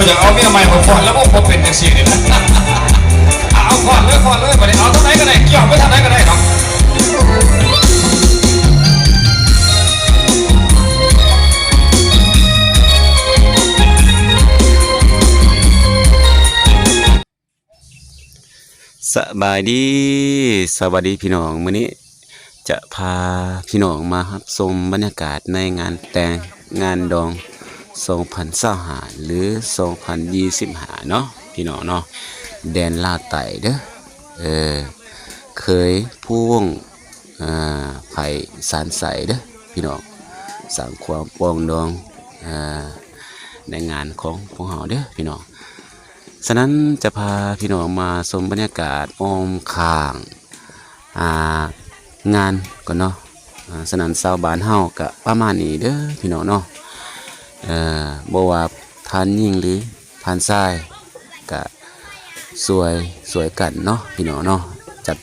ຢາກເອົາເມຍໃໝ່ຂ້ອຍຟ້ອນແລ້ວບໍ່ ບໍ່ເປັນຈັ່ງຊີ້ນີ້ນະ. ເອົາ ຟ້ອນເລີຍ ຟ້ອນເລີຍ ບາດນີ້ເອົາທາງໃດກໍໄດ້ ກ່ຽວໄປທາງໃດກໍໄດ້ດອກ. ສະບາຍດີ ສະຫວັດດີພີ່ນ້ອງ. ມື້ນີ້ຈະພາພີ່ນ້ອງມາຮັບຊົມບັນຍາກາດໃນງານແຕ່ງງານດອງສອງພັນຊາວຫ້າ ຫຼື ສອງພັນຊາວຫ້າເນາະ ພີ່ນ້ອງເນາະ. ແດນລາວໃຕ້ເດີ້ ເອີ ເຂີຍພູວົງ ອາ ໃຜສານໄຊເດີ້ ພີ່ນ້ອງ. ສ້າງຄວາມປອງດອງ ອາ ໃນງານຂອງພວກເຮົາເດີ້ ພີ່ນ້ອງ. ສະນັ້ນຈະພາພີ່ນ້ອງມາຊົມບັນຍາກາດອ້ອມຂ້າງ ອາ ງານກ່ອນເນາະ. ອາ ສະນັ້ນຊາວບ້ານເຮົາກະປະມານນີ້ເດີ້ ພີ່ນ້ອງເນາະ. ເອີ ບໍ່ວ່າທ່ານຍິງ ຫຼື ທ່ານຊາຍ ກະຊ່ວຍ ຊ່ວຍກັນເນາະ ພີ່ນ້ອງເນາະ. ຈັດ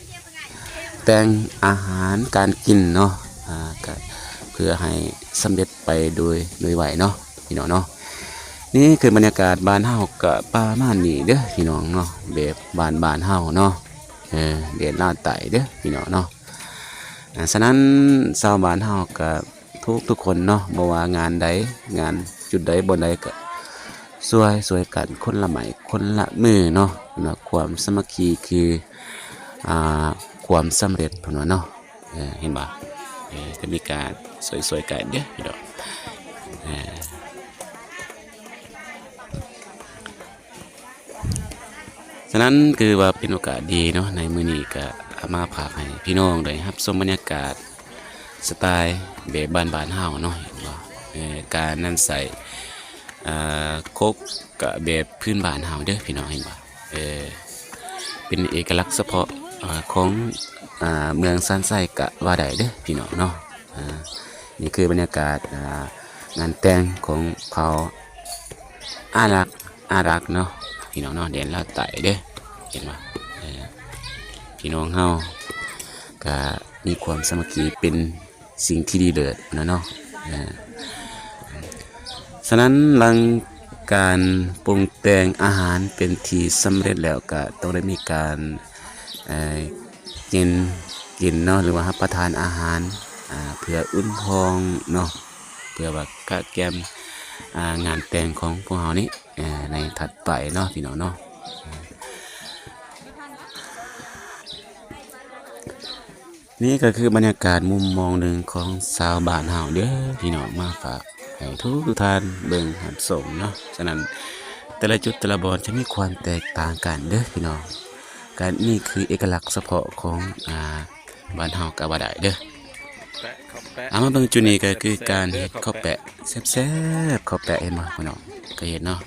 ແຕ່ງອາຫານການກິນເນາະ ອາ ກະເພື່ອໃຫ້ສຳເລັດໄປໂດຍ ໂດຍໄວເນາະ ພີ່ນ້ອງເນາະ. ນີ້ຄືບັນຍາກາດບ້ານເຮົາກະປະມານນີ້ເດີ້ ພີ່ນ້ອງເນາະ ແບບບ້ານໆເຮົາເນາະ. ເອີ ແດນລາວໃຕ້ເດີ້ ພີ່ນ້ອງເນາະ. ອາ ສະນັ້ນຊາວບ້ານເຮົາກະທຸກໆຄົນເນາະ ບໍ່ວ່າງານໃດ ງານຈຸດໃດບ່ອນໃດກະຊ່ວຍ ຊ່ວຍກັນຄົນລະໄມ້ຄົນລະມືເນາະ. ຄວາມສາມັກຄີຄື ອາ ຄວາມສຳເລັດ ເພິ່ນວ່າເນາະ. ເອີ ເຫັນບໍ່ ເອີ ຈະມີການຊ່ວຍ ຊ່ວຍກັນເດີ້ ພີ່ນ້ອງ. ເອີ ສະນັ້ນຄືວ່າເປັນໂອກາດດີເນາະ ໃນມື້ນີ້ກະເອົາມາຝາກໃຫ້ພີ່ນ້ອງໄດ້ຮັບຊົມບັນຍາກາດສະໄຕແບບບ້ານໆເຮົາເນາະ ເຫັນບໍ່. ເອີ ການນຳໃຊ້ ເອີ ຄົກກະແບບພື້ນບ້ານເຮົາເດີ້ ພີ່ນ້ອງ ເຫັນບໍ່. ເອີ ເປັນເອກະລັກສະເພາະ ອາ ຂອງ ອາ ເມືອງຊານໄຊກະວ່າໄດ້ເດີ້ ພີ່ນ້ອງເນາະ. ອາ ນີ້ຄືບັນຍາກາດ ອາ ງານແຕ່ງຂອງເຜົ່າອາລັກ ອາລັກເນາະ ພີ່ນ້ອງເນາະ ແດນລາວໃຕ້ເດີ້ ເຫັນບໍ່. ເອີ ພີ່ນ້ອງເຮົາກະມີຄວາມສາມັກຄີເປັນ ສິ່ງທີ່ດີເລີດນະເນາະ. ເອີ ສະນັ້ນຫຼັງການປຸງແຕ່ງອາຫານເປັນທີ່ສຳເລັດແລ້ວ ກະຕ້ອງໄດ້ມີການ ເອີ ກິນ ກິນເນາະ ຫຼືວ່າຮັບປະທານອາຫານ ອາ ເພື່ອອຸ່ນພອງເນາະ ເພື່ອວ່າກະກຽມ ອາ ງານແຕ່ງຂອງພວກເຮົານີ້ ເອີ ໃນຖັດໄປເນາະ ພີ່ນ້ອງເນາະ. ນີ້ກໍຄືບັນຍາກາດມຸມມອງໜຶ່ງຂອງຊາວບ້ານເຮົາເດີ້ ພີ່ນ້ອງ ມາຝາກໃຫ້ທຸກໆທ່ານເບິ່ງຮັບຊົມເນາະ. ສະນັ້ນແຕ່ລະຈຸດແຕ່ລະບ່ອນຈະມີຄວາມແຕກຕ່າງກັນເດີ້ ພີ່ນ້ອງ. ການນີ້ຄືເອກະລັກສະເພາະຂອງ ອາ ບ້ານເຮົາກໍວ່າໄດ້ເດີ້. ເອົາມາເບິ່ງຈຸດນີ້ກໍຄືການເຮັດເຂົ້າແປະແຊບໆ ເຂົ້າແປະ ເຫັນບໍ່ ພີ່ນ້ອງ ກໍເຫັນເນາະ.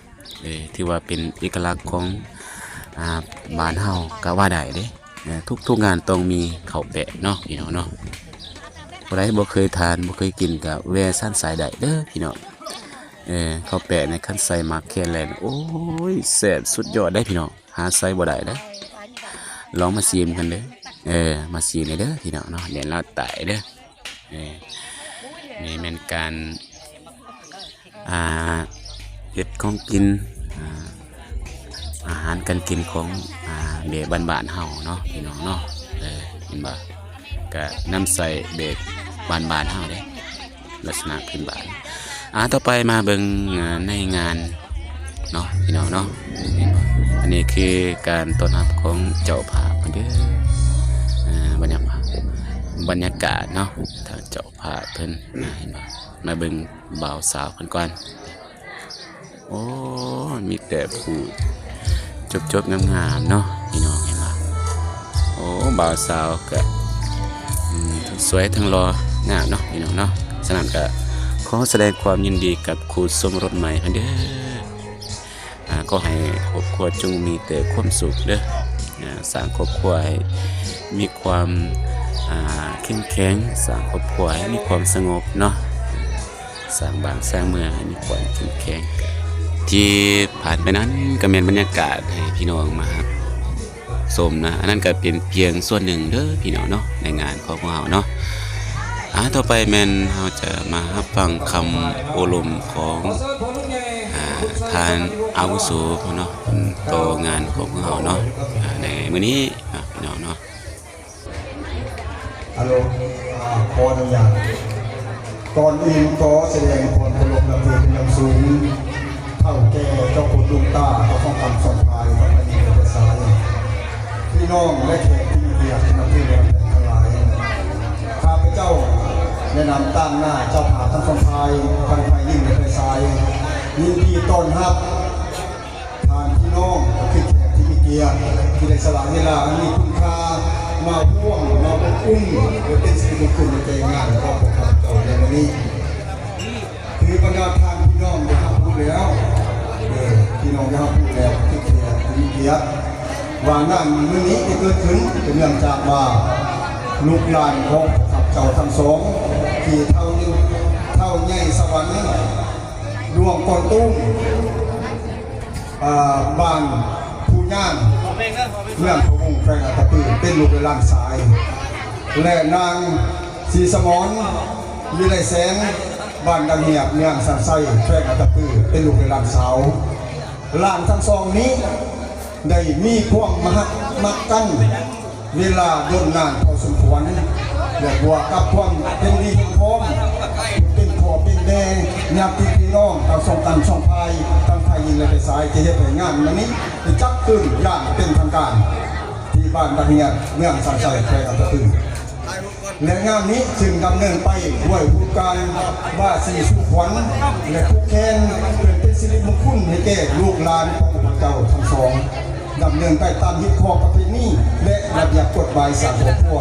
ເອີ ຖືວ່າເປັນເອກະລັກຂອງ ອາ ບ້ານເຮົາກໍວ່າໄດ້ເດ້. ເອີ ທຸກໆງານຕ້ອງມີເຂົ້າແປະເນາະ ພີ່ນ້ອງເນາະ. ຜູ້ໃດບໍ່ເຄີຍທານ ບໍ່ເຄີຍກິນ ກໍແວ່ຊານໄຊໄດ້ເດີ ພີ່ນ້ອງ. ເອີ ເຂົ້າແປະໃນຄັນໃສ່ໝາກແຄນແລ້ວ ໂອ້ຍ ແຊບສຸດຍອດເດ້ ພີ່ນ້ອງ. ຫາໃສ່ບໍ່ໄດ້ເດີ. ລອງມາຊີມກັນເດີ. ເອີ ມາຊີມເດີ ພີ່ນ້ອງເນາະ ແດນລາວໃຕ້ເດີ. ເອີ ນີ້ແມ່ນການ ອ່າ ເຮັດຂອງກິນ ອ່າ ອາຫານການກິນຂອງ ອ່າ ແບບບ້ານໆເຮົາເນາະ ພີ່ນ້ອງເນາະ. ເອີ ເຫັນບໍ່ ກະນຳໃຊ້ແບບບ້ານໆເຮົາເດ້ ລັກສະນະພື້ນບ້ານ. ອ່າ ຕໍ່ໄປມາເບິ່ງ ອ່າ ໃນງານເນາະ ພີ່ນ້ອງເນາະ. ເຫັນບໍ່ ອັນນີ້ຄືການຕ້ອນຮັບຂອງເຈົ້າພາບເພິ່ນເດີ. ອ່າ ບັນຍາ ບັນຍາກາດເນາະ ທາງເຈົ້າ ພາບເພິ່ນ ເຫັນບໍ່ ມາເບິ່ງບ່າວສາວເພິ່ນກ່ອນ. ໂອ້ ມີແຕ່ຜູ້ຈົບໆງາມໆເນາະ ພີ່ນ້ອງເຫັນບໍ່. ໂອ້ ບ່າວສາວກະ ອືມ ທັງສວຍທັງຫຼໍ່ງາມເນາະ ພີ່ນ້ອງເນາະ. ສະນັ້ນກະຂໍສະແດງຄວາມຍິນດີກັບຄູ່ສົມລົດໃໝ່ເພິ່ນເດີ. ອ່າ ຂໍໃຫ້ຄອບຄົວຈົ່ງມີແຕ່ຄວາມສຸກເດີ. ອ່າ ສ້າງຄອບຄົວໃຫ້ມີຄວາມ ອ່າ ເຂັ້ມແຂງ, ສ້າງຄອບຄົວໃຫ້ມີຄວາມສະຫງົບເນາະ, ສ້າງບ້ານສ້າງເມືອງໃຫ້ມີຄວາມເຂັ້ມແຂງ. ທີ່ຜ່ານໄປນັ້ນກໍແມ່ນບັນຍາກາດໃຫ້ພີ່ນ້ອງມາຮັບຊົມນະ, ອັນນັ້ນກໍເປັນພຽງສ່ວນໜຶ່ງເດີພີ່ນ້ອງເນາະ ໃນງານຂອງພວກເຮົາເນາະ. ອ່າ ຕໍ່ໄປແມ່ນເຮົາຈະມາຮັບຟັງຄຳໂອ້ລົມຂອງ ອ່າ ທ່ານອາວຸໂສເນາະ ເພິ່ນຕໍ່ງານຂອງພວກເຮົາເນາະ ໃນມື້ນີ້ເນາະ ພີ່ນ້ອງເນາະ. ອາໂລ ອາ ຂໍອະນຸຍາດ ກ່ອນອື່ນຂໍສະແດງຄວາມເຄົາລົບນັບຖືເປັນຢ່າງສູງ ເຖົ້າແກ່ເຈົ້າຄຸນລຸງຕາ ເຈົ້າຂອງຄຳສອງພາຍ ພະຍາແກ່ສາຍ ພີ່ນ້ອງ ແລະ ແຂກທີ່ມີກຽດນັບຖືແລະແຂກທັງຫຼາຍ. ຂ້າພະເຈົ້າ ໃນນາມຕາງໜ້າເຈົ້າພາບທັງສອງພາຍ ທັງຝ່າຍຍິງ ແລະ ຝ່າຍຊາຍ ຍິນດີຕ້ອນຮັບ ທ່ານພີ່ນ້ອງ ແລະ ແຂກທີ່ມີກຽດ ທີ່ໄດ້ສະຫຼະເວລາອັນມີຄຸນຄ່າ ມາຮ່ວມ ມາອົບອຸ່ນ ແລະ ເປັນສິລິມຸງຄຸນໃນແກ່ງານຂອງພວກຂ້າພະເຈົ້າໃນມື້ນີ້. ຄືບັນດາທ່ານພີ່ນ້ອງໄດ້ຮັບຮູ້ແລ້ວ ເອີ ພີ່ນ້ອງໄດ້ຮັບຮູ້ແລ້ວ ແຂກທີ່ມີກຽດ ວ່າງານມື້ນີ້ໄດ້ເກີດຂຶ້ນ ກໍເນື່ອງຈາກວ່າລູກຫຼານຂອງພວກຂ້າພະເຈົ້າທັງສອງ ທີ່ເຖົ້າ ເຖົ້າໃຫຍ່ສະຫວັນ ຫຼວງກອນຕູມ ອ່າ ບ້ານພູຍາງ ເມືອງພະວົງ ແຂວງອັດຕະປື ເປັນລູກຫຼານຊາຍ ແລະ ນາງສີສະໝອນ ວິໄລແສງ ບ້ານດັງຫຽບ ເມືອງສັນໄຊ ແຂວງອັດຕະປື ເປັນລູກຫຼານສາວ. ຫຼານທັງສອງນີ້ໄດ້ມີຄວາມມະຮັກມັກກັນ ເວລາດົນນານພໍສົມຄວນ ແລະ ບວກກັບຄວາມເຫັນດີເຫັນພ້ອມ ເປັນພໍ່ເປັນແມ່ ຍາດຕິພີ່ນ້ອງທັງສອງກັນສອງຝ່າຍ ທັງຝ່າຍຍິງ ແລະ ຝ່າຍຊາຍ ຈະເຮັດໃຫ້ງານມື້ນີ້ໄດ້ຈັດຂຶ້ນຢ່າງເປັນທາງການ ທີ່ບ້ານດານເຮຍ ເມືອງສັນໄຊ ແຂວງອັດຕະປື ແລະ ງານນີ້ຈຶ່ງດຳເນີນໄປດ້ວຍຮູບການບາສີສູ່ຂວັນ ແລະ ຜູກແຂນ ເພື່ອເປັນສິລິມຸງຄຸນໃຫ້ແກ່ລູກຫຼານຂອງພວກເຈົ້າທັງສອງ. ດຳເນີນໄປຕາມຮີດຄອງປະເພນີ ແລະ ລະບຽບກົດໝາຍສ້າງຄອບຄົວ.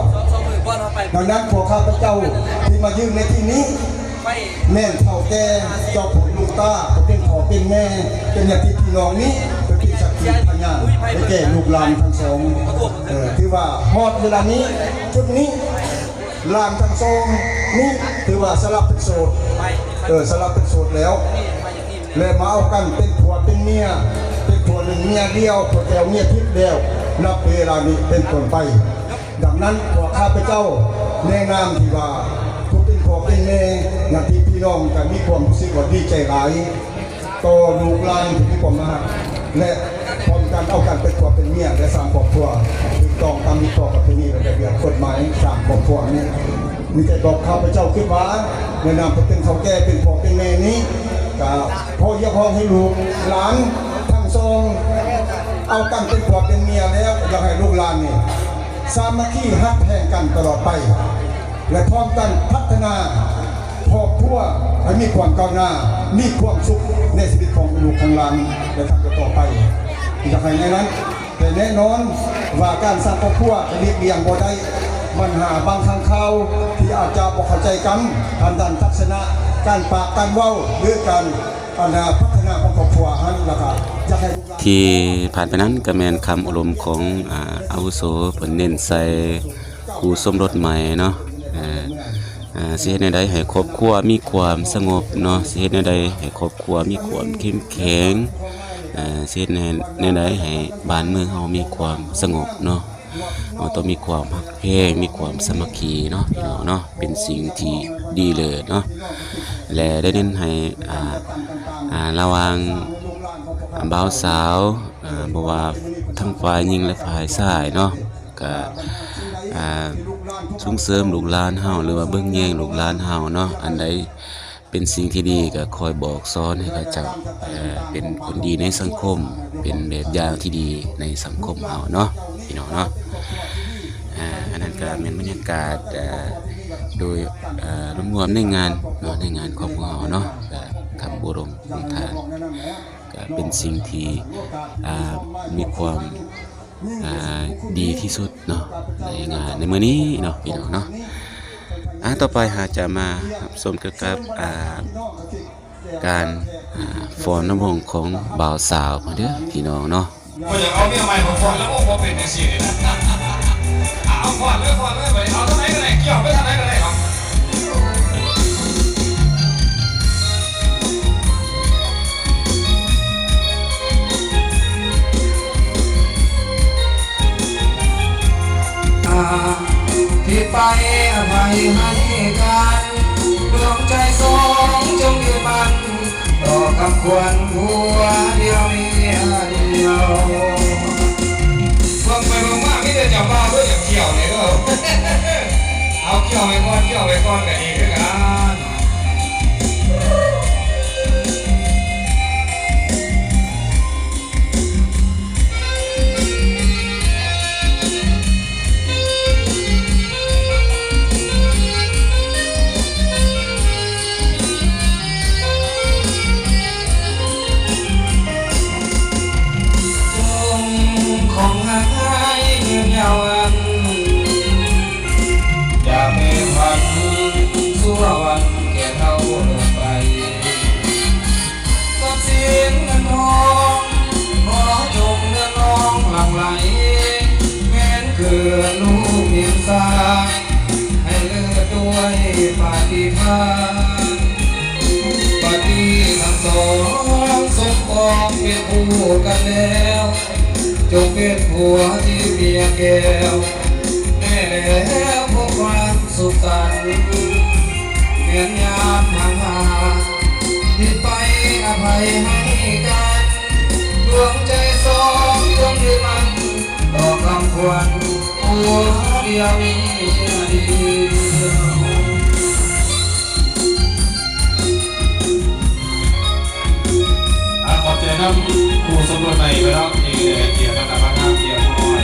ດັ່ງນັ້ນ ພວກຂ້າພະເຈົ້າທີ່ມາຢືນໃນທີ່ນີ້ ແມ່ນເຖົ້າແກ່ເຈົ້າຜົນລຸງຕາ ເປັນພໍ່ເປັນແມ່ ເປັນຍາດຕິພີ່ນ້ອງນີ້ ເປັນສັກຂີພະຍານໃຫ້ແກ່ລູກຫຼານທັງສອງ. ເອີ ຖືວ່າຮອດເວລານີ້ ຈຸດນີ້ ຫຼານທັງສອງນີ້ຖືວ່າສະຫຼັບເປັນໂສດ ເອີ ສະຫຼັບເປັນໂສດແລ້ວ ແລະ ມາເອົາກັນເປັນຜົວເປັນເມຍ ເປັນຜົວໜຶ່ງເມຍດຽວ ຜົວແກ້ວເມຍທິບແລ້ວ ນັບເວລານີ້ເປັນຕົ້ນໄປ. ດັ່ງນັ້ນ ພວກຂ້າພະເຈົ້າໃນນາມທີ່ວ່າຜູ້ເປັນພໍ່ເປັນແມ່ ຍາດຕິພີ່ນ້ອງ ກໍມີຄວາມຮູ້ສຶກວ່າດີໃຈຫຼາຍ ຕໍ່ລູກຫຼານທີ່ມີຄວາມມາຮັກ ແລະ ພ້ອມກັນເອົາກັນເປັນຜົວເປັນເມຍ ແລະ ສ້າງຄອບຄົວຖືກຕ້ອງຕາມຮີດຄອງປະເພນີ ແລະ ລະບຽບກົດໝາຍສ້າງຄອບຄົວນີ້. ມີແຕ່ບອກຂ້າພະເຈົ້າຄິດວ່າ ໃນນາມຜູ້ເປັນເຖົ້າແກ່ ເປັນພໍ່ເປັນແມ່ນີ້ ກະຂໍຮຽກຮ້ອງໃຫ້ລູກຫຼານທັງສອງ ເອົາກັນເປັນຜົວເປັນເມຍແລ້ວ ຢາກໃຫ້ລູກຫຼານນີ້ສາມັກຄີຮັກແພງກັນຕະຫຼອດໄປ ແລະ ພ້ອມກັນພັດທະນາ ຄອບຄົວໃຫ້ມີຄວາມກ້າວໜ້າ ມີຄວາມສຸກໃນຊີວິດຂອງລູກຂອງຫຼານໃນຄັ້ງຕໍ່ໆໄປ. ຢາກໃຫ້ແນວນັ້ນ ແຕ່ແນ່ນອນວ່າການສ້າງຄອບຄົວຈະຫຼີກລ່ຽງບໍ່ໄດ້ບັນຫາບາງຄັ້ງຄາວທີ່ອາດຈະບໍ່ເຂົ້າໃຈກັນ ທາງດ້ານທັກສະນະການປາກການເວົ້າ ຫຼື ການ ອັນນາ ພັດທະນາຂອງຄອບຄົວຫັ້ນ ແລ້ວກະຢາກໃຫ້ ທີ່ຜ່ານໄປນັ້ນກໍແມ່ນຄຳໂອ້ລົມຂອງ ອາ ອາວຸໂສ ເພິ່ນເນັ້ນໃສ່ຄູ່ສົມລົດໃໝ່ເນາະ ເອີ ອາ ຊິເຮັດແນວໃດໃຫ້ຄອບຄົວມີຄວາມສະຫງົບເນາະ ຊິເຮັດແນວໃດໃຫ້ຄອບຄົວມີຄວາມເຂັ້ມແຂງ ອາ ຊິເຮັດແນວ ແນວໃດໃຫ້ບ້ານເມືອງເຮົາມີຄວາມສະຫງົບເນາະ ເຮົາຕ້ອງມີຄວາມຮັກແພງ ມີຄວາມສາມັກຄີເນາະ ພີ່ນ້ອງເນາະ ເປັນສິ່ງທີ່ດີເລີດເນາະ ແລະ ໄດ້ເນັ້ນໃຫ້ ອາ ອາ ລະຫວ່າງ ອາ ບ່າວສາວ ອາ ບໍ່ວ່າທັງຝ່າຍຍິງ ແລະ ຝ່າຍຊາຍເນາະ ກະ ອາ ສົ່ງເສີມລູກຫຼານເຮົາ ຫຼືວ່າເບິ່ງແຍງລູກຫຼານເຮົາເນາະ ອັນໃດເປັນສິ່ງທີ່ດີກະຄອຍບອກສອນໃຫ້ເຂົາເຈົ້າ ເປັນຄົນດີໃນສັງຄົມ ເປັນແບບຢ່າງທີ່ດີໃນສັງຄົມເຮົາເນາະ ພີ່ນ້ອງເນາະ. ອາ ອັນນັ້ນກະແມ່ນບັນຍາກາດ ອາ ໂດຍ ອາ ລວມໆໃນງານເນາະ ໃນງານຂອງພວກເຮົາເນາະ ກະຄຳໂອ້ລົມຂອງທ່ານ ກະເປັນສິ່ງທີ່ ອາ ມີຄວາມ ອາ ດີທີ່ສຸດເນາະ ໃນງານໃນມື້ນີ້ເນາະ ພີ່ນ້ອງເນາະ. ອາ ຕໍ່ໄປເຮົາຈະມາຮັບຊົມກ່ຽວກັບ ອາ ການ ອາ ຟ້ອນລຳວົງຂອງບ່າວສາວເດີ ພີ່ນ້ອງເນາະ. ບໍ່ຢາກເອົາເມຍໃໝ່ມາຟ້ອນລຳວົງ ບໍ່ເປັນຈັ່ງຊີ້ເດ້. ເອົາຟ້ອນເລີຍ ຟ້ອນເລີຍ ບັດນີ້ເອົາທາງໃດກໍໄດ້ ກ່ຽວໄປທາງໃດກໍໄດ້ເນາະ. ທີ່ໄປອະໄພໃຫ້ກັນ ດວງໃຈສອງຈົ່ງຍຶດໝັ້ນ ຕໍ່ຄຳຂວັນຜູ້ ຈ່ອຍໄວ້ກ່ອນ ຈ່ອຍໄວ້ກ່ອນກໍດີຄືກັນ. ຈົ່ງຄົງຮັກຫາຍຍືນຍາວອັນ ຢ່າແປຜັນຊົ່ວວັນແກ່ເຖົ້າລົງໄປ. ຊັບສິນເງິນທອງ ຂໍຈົ່ງເລື່ອນລອງຫຼັ່ງໄຫຼ ແມ່ນເກີດລູກມີສາ ໃຫ້ເລີດດ້ວຍປາຕິຫານ ປະຕິທັງສອງສົມປອງເປັນຄູ່ກັນແລ້ວ ຈົ່ງເປັນຜົວທີ່ເມຍແກ້ວ ແນ່ແລ້ວພົບຄວາມສຸກສັນ ແມ່ນຍາມຫ່າງຫາ ຜິດໄປອະໄພໃຫ້ກັນ ດວງໃຈສອງຈົ່ງຍຶດໝັ້ນ ຕໍ່ຄຳຂວັນ ຜົວດຽວເມຍດຽວ. ອ່າ ຂອບໃຈນຳຄູ່ສົມລົດໃໝ່ເນາະ ທີ່ໄດ້ໃຫ້ກຽດມາກັບພະນາງຮຽບຮ້ອຍ.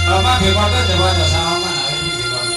ເອົາມາເພງກ່ອນເດີ ເຈົ້າບ່າວເຈົ້າສາວ ມາໜ້າເວທີເພງກ່ອນ.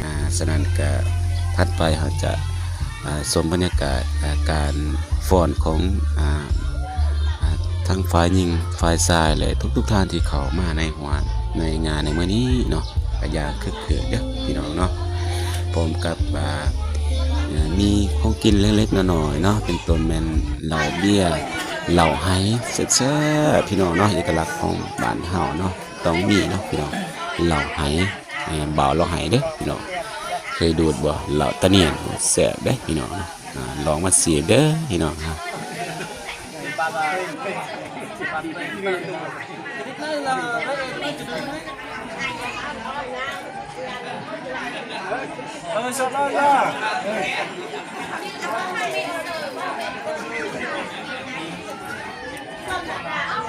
ອ່າ ສະນັ້ນກະຖັດໄປເຮົາຈະ ອ່າ ຊົມບັນຍາກາດ ອ່າ ການຟ້ອນຂອງ ອ່າ ອ່າ ທັງຝ່າຍຍິງ ຝ່າຍຊາຍ ແລະ ທຸກໆທ່ານທີ່ເຂົ້າມາໃນ ໃນງານໃນມື້ນີ້ເນາະ. ກະຢ່າງຄຶກຄື້ນເດີພີ່ນ້ອງເນາະ ພ້ອມກັບວ່າ ເອີ ມີຂອງກິນເລັກໆນ້ອຍໆເນາະ ເປັນຕົ້ນແມ່ນເຫຼົ້າເບຍ ເຫຼົ້າໄຮແຊບໆ ພີ່ນ້ອງເນາະ ເອກະລັກຂອງບ້ານເຮົາເນາະ ຕ້ອງມີເນາະພີ່ນ້ອງ ເຫຼົ້າໄຮ ເອີ ບ່າວເຫຼົ້າໄຮເດີພີ່ນ້ອງ ເຄີຍດູດບໍ່ ເຫຼົ້າຕານຽນ ແຊບເດີພີ່ນ້ອງເນາະ ອາ ລອງມາຊີມເດີພີ່ນ້ອງເນາະ.